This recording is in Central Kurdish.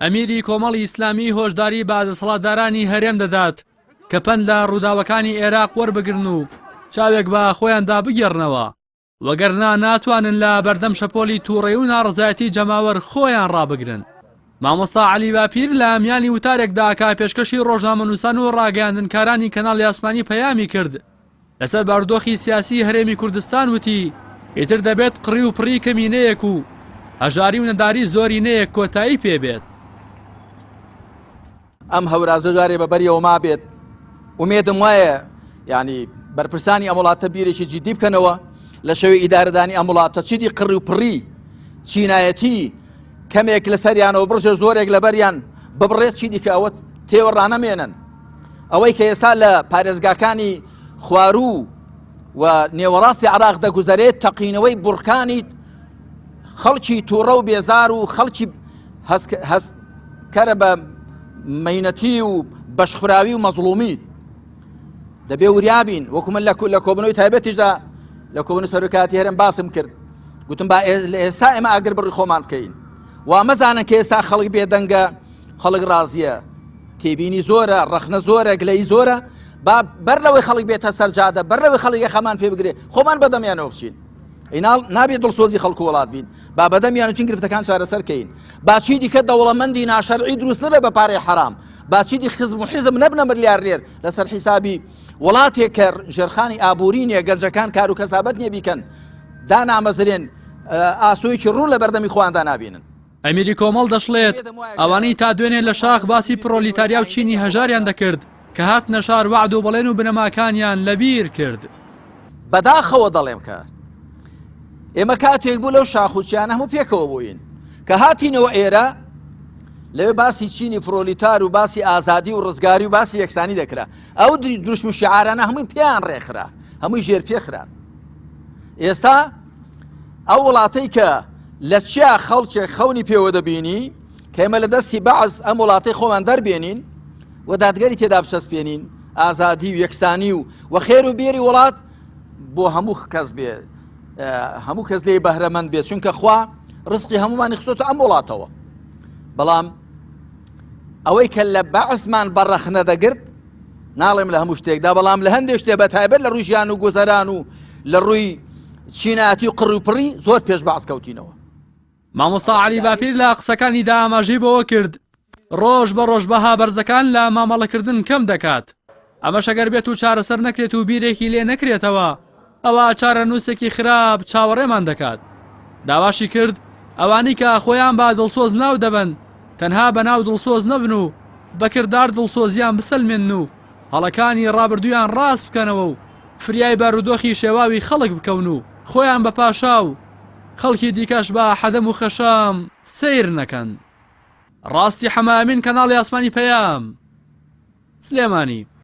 ئەمیری کۆمەڵی ئیسلامی هۆشداری بە دەسەڵاتدارانی هەرێم دەدات کە پەند لە ڕووداوەکانی ئێراق وەربگرن و چاوێک بە خۆیاندا بگێڕنەوە، وەگەرنا ناتوانن لە بەردەم شەپۆلی تووڕەیی و ناڕەزایەتی جەماوەر خۆیان ڕابگرن. مامۆستا عەلی باپیر لە میانی وتارێکدا کە پێشکەشی ڕۆژنامەنووسان و ڕاگەیاندنکارانی کەناڵی ئاسمانی پەیامی کرد، لەسەر بارودۆخی سیاسی هەرێمی کوردستان وتی، ئیتر دەبێت قڕی و پڕی کەمینەیەک و هەژاری و نەداری زۆرینەیەک کۆتایی پێ بێت. ئەم هەورازە جارێ بە بەریەوە مابێت ئومێدم وایە یعنی بەرپرسانی ئەم وڵاتە بیرێکی جدی بکەنەوە لە شەوی ئیدارەدانی ئەم وڵاتە چیدی قڕی و پڕی چینایەتی کەمێک لەسەریانەوە بڕژێ زۆرێک لەبەریان ببڕێت چی دیکە ئەوە تێوە ڕانەمێنن ئەوەی کە ئێستا لە پارێزگاکانی خواروو و نێوەڕاستی عراق دەگوزەرێت تەقینەوەی بڕکانی خەڵکی تووڕە و بێزار و خەڵکی هەستکەرە بە مەینەتی و بەشخراوی و مەزڵومی دەبێ وریابین وەکو من لە کۆبنەوەی تایبەتیشدا لە کۆبن سەرۆکاتی هەرم باسم کرد گوتم با لە ئێستا ئێمە ئاگر بڕی خۆمان بکەین وا مەزانن کە ئێستا خەڵک بێدەنگە خەڵک ڕازیە تێبینی زۆرە ڕەخنە زۆرە گلەی زۆرە با بەر لەوەی خەڵک بێتە سەرجادە بەر لەوەی خەڵک یەخەمان پێ بگرێ خۆمان بەدەمیانەوە بچین ئیناڵ نابێت دڵسۆزی خەڵک و وڵات بین با بەدەمیان چین گرفتەکان چارەسەر کەین با چی دیکە دەوڵەمەندی ناشەرعی دروست نەبێ بە پارەی حرام با چی دی خزم و حیزم نەبنە ملیارنێر لەسەر حیسابی وڵاتێک کە ژێرخانی ئابووری نییە گەنجەکان کار و کەسابەت نییە بیکەن دانامەزرێن ئاسۆیەکی ڕوون لە بەردەمی خۆیاندا نابینن. ئەمیری کۆمەڵ دەشڵێت، ئەوانەی تا دوێنێ لە شاخ باسی پرۆلیتاریا و چینی هەژاریان دەکرد، کە هاتنە شار وەعد و بەڵێن و بنەماکانیان لەبیر کرد. بەداخەوە دەڵێم کە ئێمە کاتێک بوو لەو شاخ و چیانە هەموو پێکەوە بووین کە هاتینەوە ئێرە لەوێ باسی چینی پرۆلیتار و باسی ئازادی و ڕزگاری و باسی یەکسانی دەکرا ئەو دروشم و شعارانە هەمووی پێیان ڕێکخرا هەمووی ژێر پێخران ئێستا ئەو وڵاتەی کە لە چیا خەڵکێک خەونی پێوە دەبینی کە ئێمە لە دەستی بەعس ئەم وڵاتەی خۆمان دەربێنین و دادگەری تێدا بچەسپێنین ئازادی و یەکسانی و و خێر و بێری وڵات بۆ هەموو کەس بێ هەموو کەس لێ بەهرەمەند بێت چونکە خوا ڕزقی هەمومانی خستۆتە ئەم وڵاتەوە بەڵام ئەوەی کە لە بەعسمان بەڕەخنە دەگرت ناڵێم لە هەموو شتێکدا بەڵام لە هەندێک شتێ بە تایبەت لە ڕووی ژیان و گوزەران و لە ڕووی چینایەتی و قڕ و پڕی زۆر پێش بەعس کەوتینەوە. مامۆستا عەلی باپیر لە قسەکانیدا ئاماژەی بەوە کرد، ڕۆژ بە ڕۆژ بەها بەرزەکان لە مامەڵەکردن کەم دەکات، ئەمەش ئەگەر بێت و چارەسەر نەکرێت و بیرێکی لێ نەکرێتەوە، ئەوا چارەنووسێکی خراپ چاوەڕێمان دەکات. داواشی کرد، ئەوانەی کە خۆیان بە دڵسۆز ناو دەبەن، تەنها بە ناو دڵسۆز نەبن و بە کردار دڵسۆزییان بسەلمێنن و هەڵەکانی ڕابردوویان ڕاست بکەنەوە و فریای بارودۆخی شێواوی خەڵک بکەون و خۆیان بە پاشا و خەڵکی دیکەش بە حەدەم و خەشام سەیر نەکەن. ڕاستی حەمەئەمین کەناڵی ئاسمانی پەیام، سلێمانی.